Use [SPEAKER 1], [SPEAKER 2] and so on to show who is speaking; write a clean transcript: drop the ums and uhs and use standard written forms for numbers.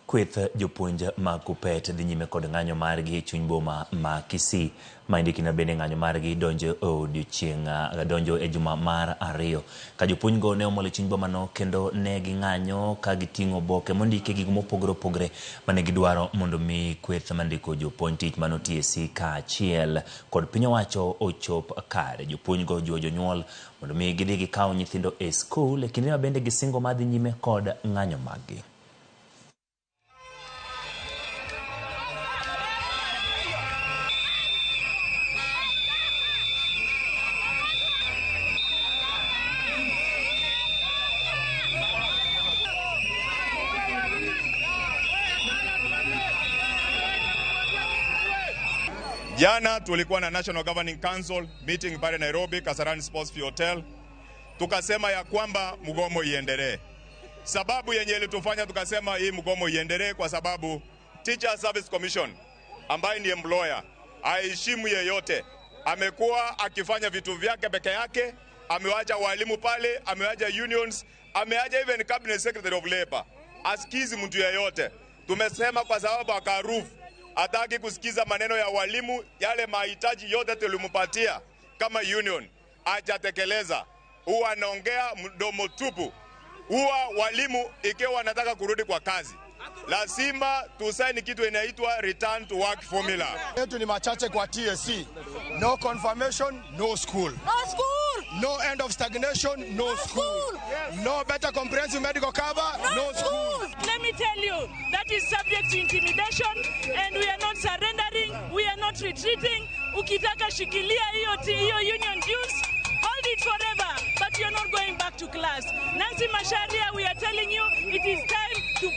[SPEAKER 1] Kweth jopuonj mag KUPPET dhi nyime kod ng'anyo margi e chuny boma ma Kisii. Maendi kinde bende ng'anyo margi donjo e odiochieng' donjo e juma mar ariyo. Ka jopuonj go ne omol e chuny bomano kendo ne ging'anyo ka giting'o oboke mondike gigo mopogore opogore mane gidwaro mondo mi kweth mandiko jopuonj tich mano TSC kaachiel kod piny owacho ochop kare. Jopuonj go ojiwo jonyuol mondo mi gidhi gikaw nyithindo e skul e kinde ma bende gisingo mar dhi nyime kod ng'anyo maggi.
[SPEAKER 2] Jana tulikuwa na National Governing Council meeting pale Nairobi, Kasarani Sports View Hotel. Tukasema ya kwamba mgomo iendelee. Sababu yenye ilitufanya tukasema hii mgomo iendelee kwa sababu Teacher Service Commission ambaye ni employer aheshimu yeyote, amekuwa akifanya vitu vyake peke yake, amewacha walimu pale, amewacha unions, ameacha even cabinet secretary of labor, asikizi mtu yeyote. Tumesema kwa sababu akarufu hataki kusikiza maneno ya walimu, yale mahitaji yote tulimpatia kama union hajatekeleza. Huwa anaongea mdomo tupu. Huwa walimu ikiwa wanataka kurudi kwa kazi, lazima tusaini kitu inaitwa return to work formula.
[SPEAKER 3] Yetu ni machache kwa TSC. No confirmation, no school.
[SPEAKER 4] No school.
[SPEAKER 3] No end of stagnation, no,
[SPEAKER 4] No
[SPEAKER 3] school.
[SPEAKER 4] school.
[SPEAKER 3] No better comprehensive medical cover, no,
[SPEAKER 4] No
[SPEAKER 3] school.
[SPEAKER 4] school. Let me tell you, that is subject to intimidation and we are not surrendering, we are not retreating. Ukitaka shikilia hiyo hiyo union dues, hold it forever, but you're not going back to class. Nancy Macharia, we are telling you, it is time to